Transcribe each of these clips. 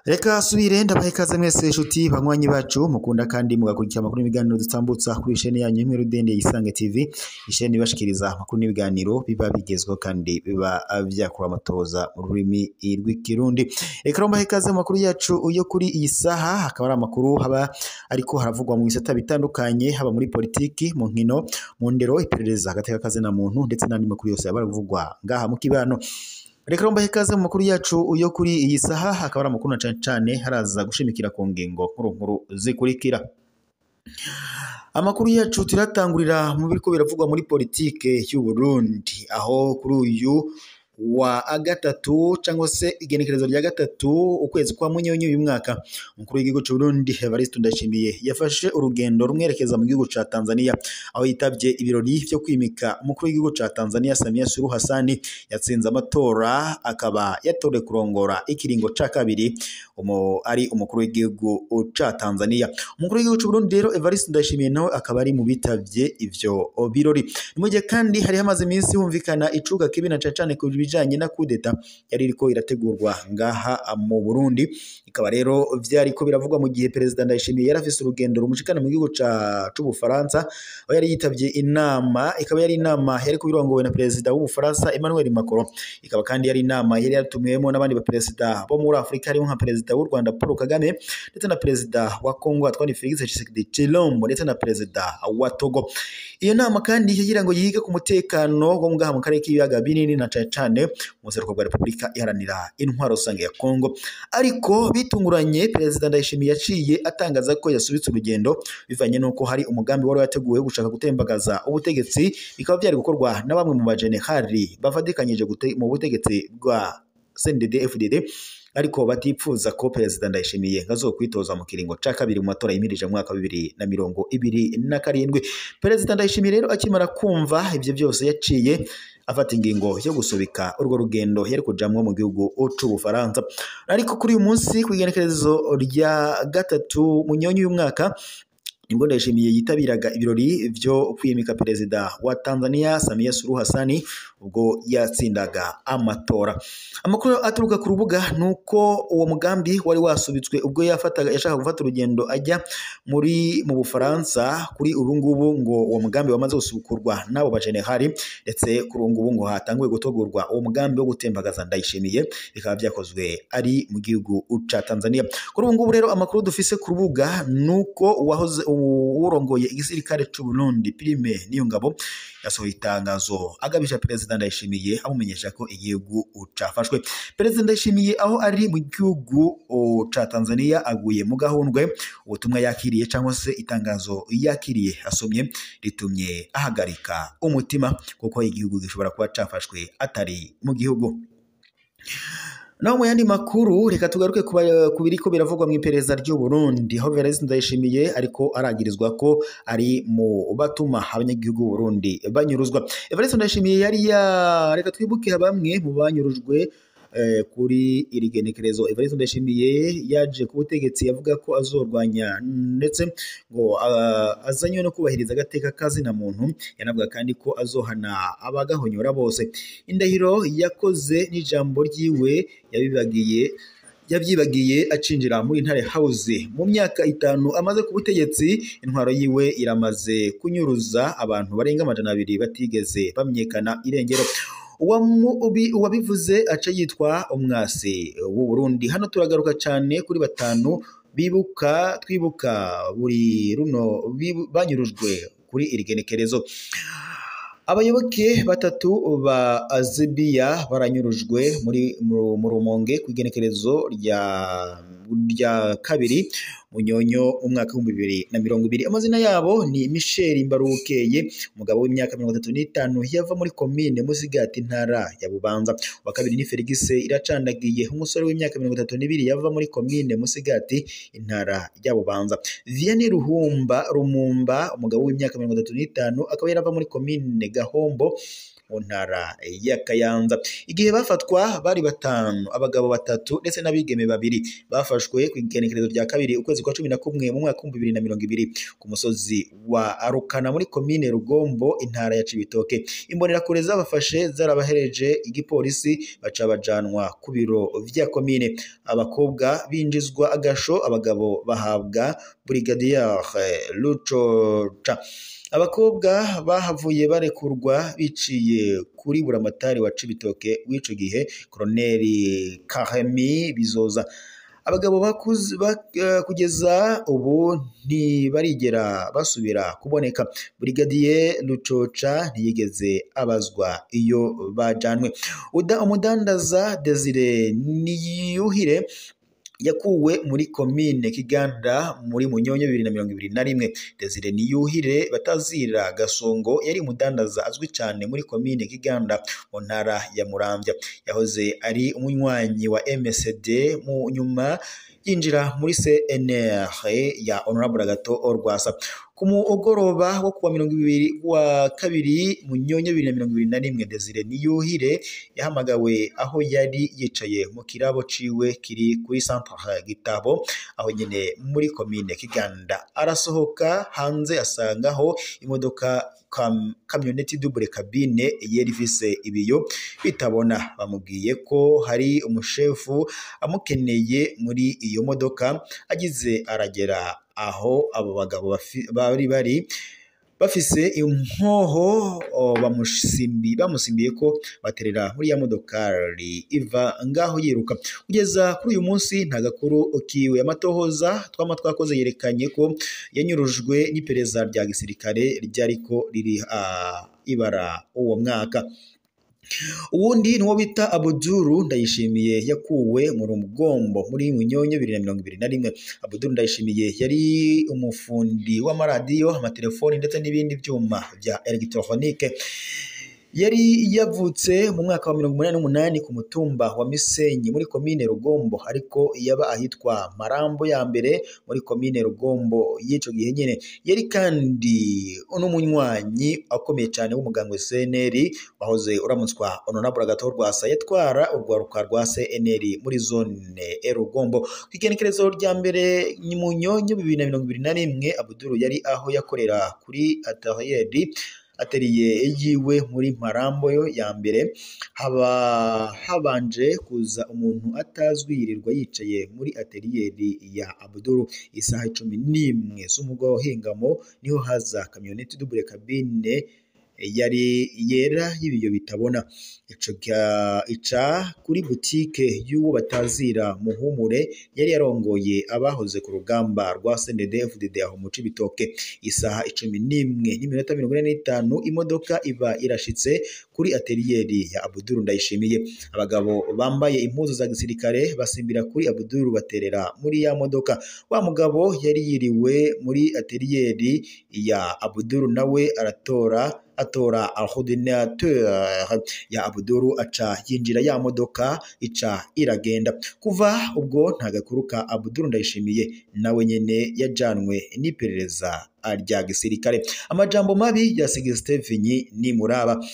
Reka subire ndabahe ikaze mwese inshuti banywanyi bacu mukunda kandi mugakurikira amakuru n'ibiganiro dutambutsa kuri isheni yanyu imwe rudende Isange TV, isheni ibashikiriza amakuru n'ibiganiro biba bigezweho kandi biba vyakura amatoza mu rurimi rw'ikirundi. Reka mbahe ikaze mu makuru yacu yo kuri iyi saha, akaba ari amakuru haba ariko haravugwa mu bisata bitandukanye, haba muri politiki, mu nkino, mu ndero, iperereza, agateka kazina muntu ndetse n'andi makuru yose aba aravugwa ngaha mu kibano. Reka mbahe ikaze mu makuru yacu yo kuri iyi saha, hakaba ari amakuru na cane cane haraza gushimikira ku ngingo nkuru nkuru zikurikira. Amakuru yacu turatangurira mu biriko biravugwa muri politike y'u Burundi, aho kuri uyu wa gatatu cyangwa se igenekerezo rya gatatu ukwezi kwa Munyonyo uyu mwaka, umukuru w'igihugu c'u Burundi Evariste Ndayishimiye yafashe urugendo rumwerekeza mu gihugu ca Tanzania, aho yitabye ibirori vyo kwimika umukuru w'igihugu ca Tanzania Samia Suluhu Hassan yatsinze amatora akaba yatorewe kurongora ikiringo ca kabiri ari umukuru w'igihugu ca Tanzania. Umukuru w'igihugu c'u Burundi rero Evariste Ndayishimiye nawe akaba ari mu bitavye ivyo birori. Mu gihe kandi hari hamaze iminsi humvikana icuga kibi na cane cane ku bijanye na kudeta yari iriko irategurwa ngaha mu Burundi, ikaba rero vyariko biravugwa mu gihe Perezida Ndayishimiye yari afise urugendo rumushikana mu gihugu c'Ubufaransa, aho yari yitavye inama, ikaba yari inama yari kubirongowe na Perezida w'Ubufaransa Emmanuel Macron, ikaba kandi yari inama yari yatumiwemo n'abandi baperezida bo muri Afrika harimo nka Perezida w'u Rwanda Paul Kagame ndetse na Perezida wa Congo Antoine Félix Tshisekedi Tshilombo ndetse na Perezida wa Togo. Iyo nama kandi yagira ngo yige ku mutekano wo ngaha mu karere k'ibiyaga binini na cane cane mu buseruko bwa Repubulika Iharanira Intwaro Rusange ya Kongo. Ariko bitunguranye Perezida Ndayishimiye yaciye atangaza ko yasubitse urugendo bivanye n'uko hari umugambi wari wateguwe gushaka gutembagaza ubutegetsi, bikaba byari gukorwa na bamwe mu bajenerali bavatikanyije mu butegetsi bwa CNDD-FDD, ariko batipfuza ko Perezida Ndayishimiye azokwitoza mu kiringo ca kabiri mu matora yimirije mu mwaka wa 2027. Perezida Ndayishimiye rero akimara kumva ivyo byose yaciye afata ingingo yo gusubika urwo rugendo yari kujamwo mu gihugu c'Ubufaransa. Ariko kuri uyu munsi ku igenekerezo rya gatatu Munyonyo uyu mwaka, nibwo Ndayishimiye yitabiraga ibirori vyo kwimika Perezida wa Tanzania Samia Suluhu Hassan ubwo yatsindaga amatora. Amakuru aturuka ku rubuga nuko uwo mugambi wari wasubitswe ubwo yashaka gufata urugendo ajya mu Bufaransa. Kuri ubu ngubu ngo uwo mugambi wamaze gusubukurwa n'abo bajenerali, ndetse kuri ubu ngubu ngo hatanguye gutegurwa uwo mugambi wo gutembagaza Ndayishimiye, bikaba byakozwe ari mu gihugu ca Tanzania. Kuri ubu ngubu rero amakuru dufise ku rubuga nuko uwahoze urongoye igisirikare c'u Burundi Prime Niyongabo yasohoye itangazo agabisha Perezida Ndayishimiye amumenyesha ko igihugu cafashwe. Perezida Ndayishimiye aho ari mu gihugu ca Tanzania aguye mu gahundwe. Ubutumwa yakiriye cyangwa se itangazo yakiriye asomye ritumye ahagarika umutima, kuko igihugu gishobora kuba cafashwe atari mu gihugu. Naho mu yandi makuru reka tugaruke ku biriko biravugwa mu iperereza ry'u Burundi, aho Evariste Ndayishimiye ariko aragirizwa ko ari mu batuma abanyagihugu b'u Burundi banyuruzwa. Evariste Ndayishimiye yari reka twibuke bamwe mu banyurujwe kuri iri genekerezo. Evariste Ndayishimiye yaje ku butegetsi avuga ko azorwanya ndetse ngo azanywe no kubahiriza agateka kazina muntu, yanavuga kandi ko azohana abagahonyora bose. Indahiro yakoze n'ijambo ryiwe yabyibagiye acinjira muri Ntare House. Mu myaka 5 amaze ku butegetsi, intwaro yiwe iramaze kunyuruza abantu barenga 200 batigeze bamenyekana irengero. Uwabivuze aca yitwa umwasi w'u Burundi. Hano turagaruka cyane kuri batanu bibuka twibuka buri runo banyurujwe kuri iri genekerezo. Abayoboke batatu ba Azibiya baranyurujwe muri mu Rumonge ku igenekerezo rya kabiri Munyonyo umwaka wa 2020. Amazina yabo ni Michel Mbarukeye, umugabo w'imyaka 35 yava muri commune Musigati ntara ya Bubanza. Wa kabiri ni Felix Iracandagiye, umusore w'imyaka 32 yava muri commune Musigati intara ya Bubanza. Vianney Ruhumba Rumumba, umugabo w'imyaka 35 akaba yarava muri commune Gahombo mu ntara ya Kayanza. Igihe bafatwa bari batanu, abagabo batatu ndetse n'abigeme babiri. Bafashwe ku igenekerezo rya 2 ukwezi kwa 11 mu mwaka 2020 ku musozi wa Arukana muri komine Rugombo, intara ya Cibitoke. Imbonerakure zabafashe zarabahereje igipolisi, baca bajanwa ku biro vya komine. Abakobwa binjizwa agasho, abagabo bahabwa Brigadier Lucoca. Abakobwa bahavuye barekurwa biciye kuri buramatari wa Cibitoke w'ico gihe, Colonel Karemi Bizoza. Abagabo kugeza ubu ntibarigera basubira kuboneka. Brigadier Lucoca ntiyigeze abazwa iyo bajanwe. Umudandaza Desire Niyuhire yakuwe muri komine Kiganda muri Munyonyo 2021. Desire Niyuhire batazira Gasongo yari umudandaza azwi cyane muri komine Kiganda mu ntara ya Muramvya. Yahoze ari umunywanyi wa MSD, mu nyuma yinjira muri CNR ya Honorable Agathon Rwasa. Ku mugoroba wo kuwa 22 Munyonyo 2021, Desire Niyuhire yahamagawe aho yari yicaye mu kirabo ciwe kiri kuri Centre Gitabo, aho nyene muri komine Kiganda. Arasohoka hanze asangaho imodoka kamyoneti double cabine yari ifise ibiyo bitabona. Bamubwiye ko hari umushefu amukeneye muri iyo modoka. Agize aragera aho abo bagabo bari bafise inkoho, bamusimbiye ko baterera muri ya modokari iva ngaho yiruka. Kugeza kuri uyu munsi nta gakuru kiwe. Amatohoza twama twakoze yerekanye ko yanyurujwe n'iperereza rya gisirikare ryariko riri ibara uwo mwaka. Uwundi nuwo bita Abuduru Ndayishimiye yakuwe mu Rugombo muri Munyonyo 2021. Abuduru Ndayishimiye yari umufundi w'amaradiyo, amatelefoni ndetse n'ibindi byuma vya electronique. Yari yavutse mu mwaka wa 1988 ku mutumba wa Misenyi muri komine Rugombo, ariko yaba ahitwa Marambo ya mbere muri komine Rugombo y'ico gihe nyene. Yari kandi n'umunywanyi akomeye cyane w'umugambwe CNL wahoze uramutswa Honorable Agathon Rwasa, yatwara urwaruka rwa CNL muri zone Rugombo. Ku igenekerezo rya 1 Munyonyo 2021, Abuduru yari aho yakorera kuri atelier yiwe muri Marambo ya mbere. Haba habanje kuza umuntu atazwi yirirwa yicaye muri atelier ya Abuduru. Isaha 11 z'umugoroba niho haza kamyoneti double cabine yari yera y'ibiyo bitabona, ica kuri butike y'uwo batazira Muhumure yari yarongoye abahoze ku rugamba rwa CNDD-FDD aho mu Cibitoke. Isaha 11:45 imodoka iba irashitse kuri atelier ya Abuduru Ndayishimiye. Abagabo bambaye impuzu za gisirikare basimbira kuri Abuduru baterera muri ya modoka. Wa mugabo yari yiriwe muri atelier ya Abuduru nawe atora ordinateur ya Abuduru, aca yinjira ya modoka ica iragenda. Kuva ubwo nta gakuru ka Abuduru Ndayishimiye, nawe nyene yajanwe n'iperereza rya gisirikare. Amajambo mabi ya Sixte Vinyi Nimuraba.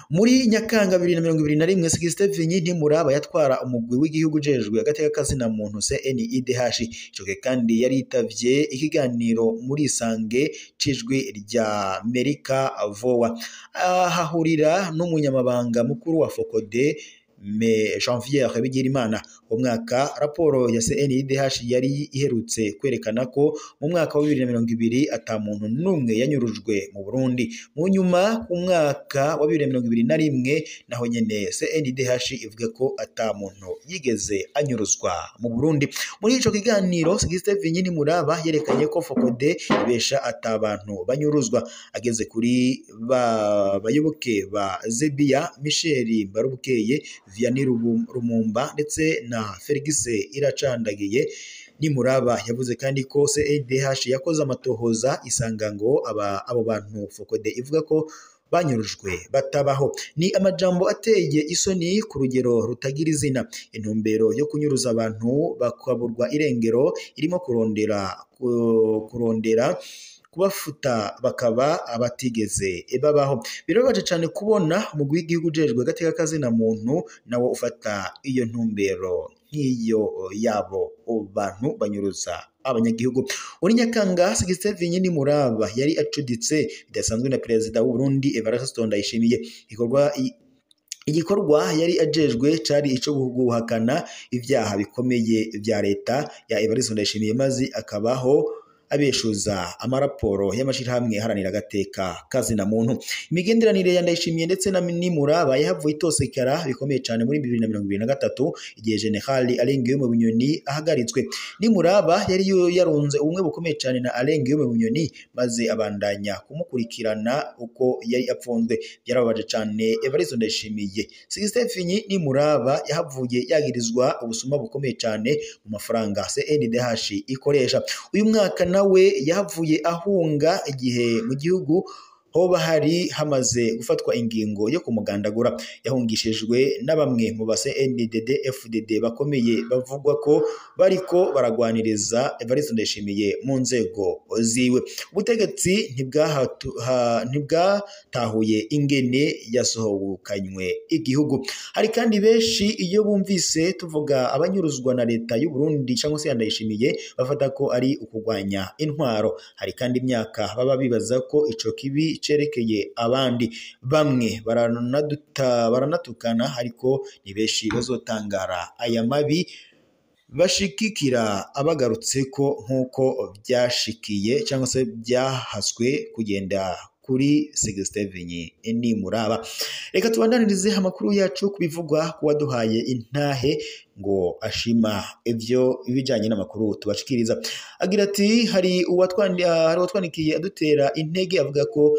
Muri Nyakanga 2021, Sixte Vinyi Nimuraba yatwara umugwi w'igihugu ujejwe agateka kazina muntu CNIDH. Ico gihe kandi yari yitavye ikiganiro muri Isange cijwi rya Amerika VOA, ahahurira n'umunyamabanga mukuru wa FOCODE Me Janvier Bigirimana. Uwo mwaka raporo ya CNIDH yari iherutse kwerekana ko mu mwaka wa 2020 ata muntu n'umwe yanyurujwe mu Burundi. Mu nyuma ku mwaka wa 2021 naho nyene CNIDH ivuga ko ata muntu yigeze anyuruzwa mu Burundi. Muri ico kiganiro Sixte Vinyi Nimuraba yerekanye ko FOCODE ibesha ata bantu banyuruzwa. Ageze kuri ba bayoboke ba Zebia, Michel Mbarubukeye, Vianney Rumumba ndetse na Felix Iracandagiye, Nimuraba yavuze kandi ko CNDH yakoze amatohoza isanga ngo abo bantu FOCODE ivuga ko banyurujwe batabaho. Ni amajambo ateye isoni ku rugero rutagira izina. Intumbero yo kunyuruza abantu bakaburwa irengero irimo kurondera kubafuta bakaba abatigeze babaho. Birababaje cane kubona umugwi w'igihugu ujejwe agateka kazina muntu nawo ufata iyo ntumbero nk'iyo yabo bantu banyuruza abanyagihugu. Uri Nyakanga Sixte Vinyi Nimuraba yari acuditse bidasanzwe na perezida w'u Burundi Evariste Ndayishimiye. Igikorwa yari ajejwe cari ico guhakana ivyaha bikomeye vya leta ya Evariste Ndayishimiye, maze akabaho abeshuza amaraporo y'amashirahamwe aharanira agateka kazina muntu. Imigenderanire ya Ndayishimiye ndetse na Nimuraba yahavuye itosekara bikomeye cane muri 2023 igihe General Alain Guillaume Bunyoni ahagaritswe. Nimuraba yari yarunze ubumwe bukomeye cane na Alain Guillaume Bunyoni, maze abandanya kumukurikirana uko yari apfunzwe. Byarababaje cane Evariste Ndayishimiye. Sixte Vinyi Nimuraba yahavuye yagirizwa ubusuma bukomeye cane mu mafaranga CNDH ikoresha. Uyu mwaka nawe yahavuye ahunga igihe mu gihugu hoba hari hamaze gufatwa ingingo yo kumugandagura. Yahungishijwe na bamwe mu ba CNDD FDD bakomeye bavugwa ko bariko baragwaniriza Evariste Ndayishimiye mu nzego ziwe. Ubutegetsi ntibwatahuye ingene yasohokanywe igihugu. Hari kandi benshi iyo bumvise tuvuga abanyuruzwa na leta y'u Burundi cyangwa se Ndayishimiye bafata ko ari ukugwanya intwaro. Hari kandi imyaka baba bibaza ko ico kibi cerekeye abandi, bamwe baranatukana, ariko ni benshi bazotangara aya mabi bashikikira abagarutse ko nk'uko byashikiye cyangwa se byahaswe kugenda kuri Sixte Vinyi Nimuraba. Reka tubandanirize amakuru yacu kubivugwa kuwaduhaye intahe ngo ashima ivyo ibijanye n'amakuru tubashikiriza. Agira ati hari uwatwandikiye adutera intege avuga ko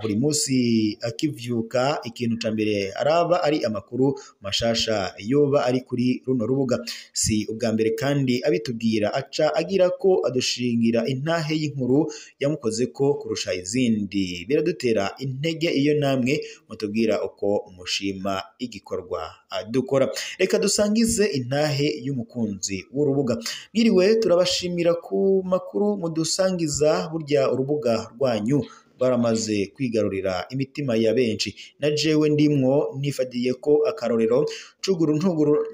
buri munsi akivyuka ikintu ca mbere araba ari amakuru mashasha yoba ari kuri runo rubuga. Si ubwa mbere kandi abitubwira, aca agira ko adushingira intahe y'inkuru yamukoze ko kurusha izindi. Biradutera intege iyo namwe mutubwira uko mushima igikorwa dukora. Reka dusangize intahe y'umukunzi w'urubuga. Mwiriwe, turabashimira ku makuru mudusangiza, burya urubuga rwanyu baramaze kwigarurira imitima ya benshi. Na jewe ndimwo nifadiye ko akarorero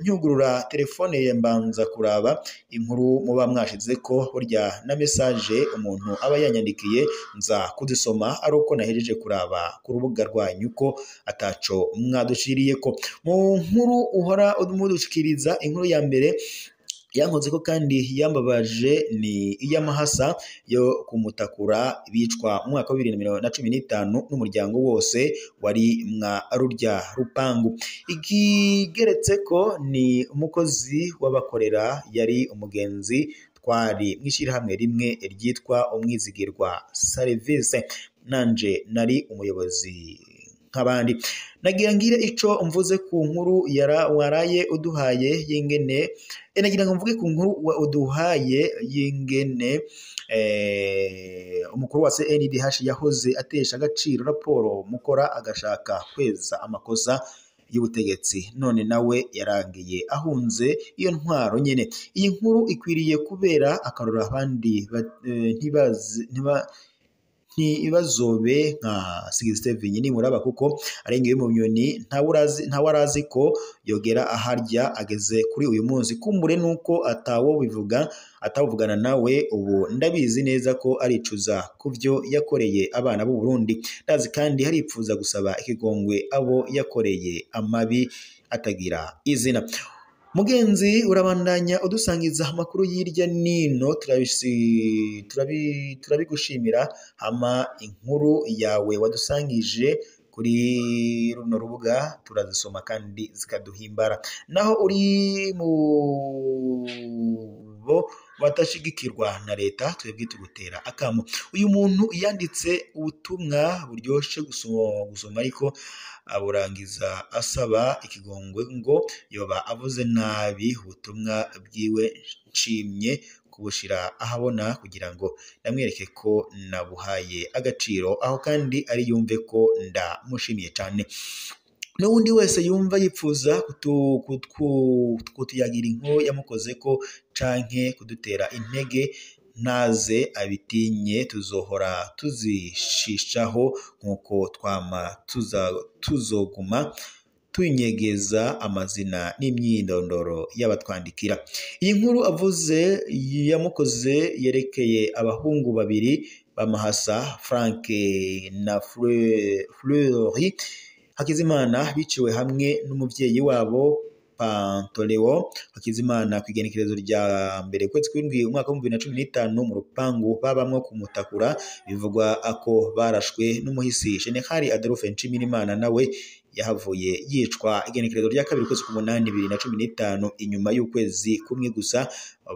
nyugurura telefone ye mbanza kuraba inkuru muba mwashize ko, burya na message umuntu aba yanyandikiye nza kuzisoma ari uko nahejeje kuraba ku rubuga rwanyu ko ataco mwadushiriye ko. Mu nkuru uhora mudushikiriza, inkuru ya mbere yankoze ko kandi yambabaje ni iy'amahasa yo kumutakura bicwa mu mwaka wa 2015 n'umuryango wose wari mwa rurya rupangu. Ikigeretse ko ni umukozi w'abakorera yari umugenzi, twari mw'ishirahamwe rimwe ryitwa Umwizigirwa Service, nanje nari umuyobozi nk'abandi. Nagira ngire ico mvuze ku nkuru waraye uduhaye y'ingene, nagira ngo mvuge ku nkuru uduhaye y'ingene umukuru wa CNDH yahoze atesha agaciro raporo mukora agashaka kweza amakosa y'ubutegetsi, none nawe yarangiye ahunze iyo ntwaro nyene. Iyi nkuru ikwiriye kubera akarora abandi ntibazobe nka Sixte Vinyi Nimuraba, kuko arengeye mu nyoni ntawe arazi ko yogera aharya ageze kuri uyu munsi. Kumbure nuko atawuvugana nawe ubu ndabizi neza ko aricuza kuvyo yakoreye abana b'u Burundi. Ndazi kandi haripfuza gusaba ikigongwe abo yakoreye amabi atagira izina. Mugenzi, urabandanya udusangiza amakuru y'irya nino, turabigushimira. Hama inkuru yawe wadusangije kuri runo rubuga turazisoma kandi zikaduhimbara. Naho uri mu bo batashigikirwa na leta, twebwe tugutera akamo. Uyu muntu yanditse ubutumwa buryoshe gusoma, ariko aburangiza asaba ikigongwe ngo yoba avuze nabi ubutumwa bwiwe. Nshimye kubushira ahabona kugira ngo ndamwereke ko nabuhaye agaciro, aho kandi ari yumve ko ndamushimiye cyane. N'uwundi wese yumva yipfuza kutuyagira inkuru yamukoze ko canke kudutera intege Ntaze abitinye, tuzohora tuzishishaho nkuko twama tuzoguma tunyegeza amazina n'imyidondoro y'abatwandikira. Iyi nkuru avuze yamukoze yerekeye abahungu babiri b'amahasa Frank na Fleury Hakizimana biciwe hamwe n'umuvyeyi wabo Pantoleo Hakizimana kw'igenekerezo rya mbere kwezi kw'indwi umwaka wa 2015 mu rupangu babamwo kumutakura. Bivugwa ako barashwe n'umuhisi General Adolphe Nshimirimana nawe yahavuye yicwa igenekerezo rya kabiri kwezi k'umunani 2015 inyuma y'ukwezi kumwe gusa.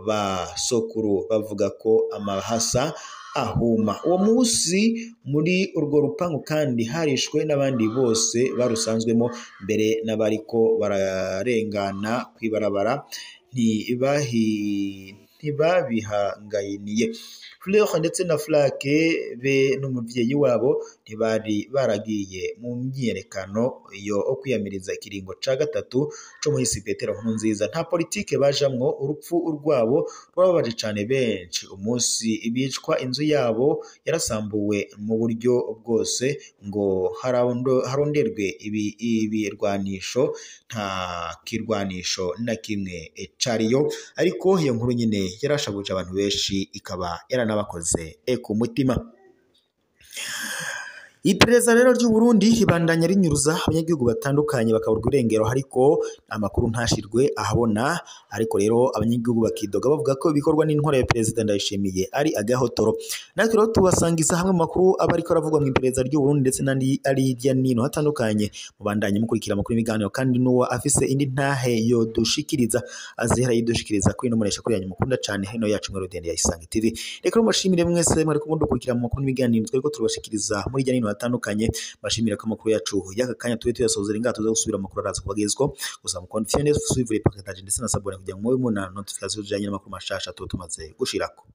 Basokuru bavuga ko amahasa ahuma. Uwo munsi muri urwo rupangu kandi harishwe n'abandi bose barusanzwemo mbere n'abariko bararengana kwibarabara ntibabihangayiniye. Fleur ndetse na Flake be n'umuvyeyi wabo ntibari baragiye mu myiyerekano yo kwiyamiriza ikiringo ca gatatu co muhisi Petero Nkurunziza. Nta politike bajamwo, urupfu rwabo rwababaje cane benshi. Umunsi bicwa inzu yabo yarasambuwe mu buryo bwose ngo haronderwe ibirwanisho, nta kirwanisho na kimwe cariyo. Ariko iyo nkuru nyine yarashabuje abantu benshi, ikaba yaranabakoze ku mutima. Iperereza rero ry'u Burundi ribandanya rinyuruza abanyagihugu batandukanye bakaburwa irengero, ariko amakuru ntashirwe ahabona. Ariko rero abanyagihugu bakidoga bavuga ko ibikorwa n'intwaro ya Perezida Ndayishimiye ari agahotoro. Natwe rero tubasangiza hamwe mu makuru aba ariko aravugwa mu iperereza ry'u Burundi ndetse n'andi ari hirya n'ino hatandukanye. Mubandanye mukurikira amakuru y'ibiganiro, kandi n'uwo afise indi ntahe yodushikiriza azihera yidushikiriza kuri ino muresha kuri yanyu mukunda cane hino yacu muri Rudende ya Isange TV. Reka mubashimire mwese mwariko mudukurikira mu makuru n'ibiganiro twariko turabashikiriza muri hirya n'ino hatandukanye. Bashimira ko amakuru yacu y'aka kanya tube tuyasozera ingato zo gusubira amakuru araza kubagezwa. Gusa mukonfiyone suivre partage ndetse na sabone kugira ngo mube mubona notification zijanye n'amakuru mashasha tuba tumaze gushirako.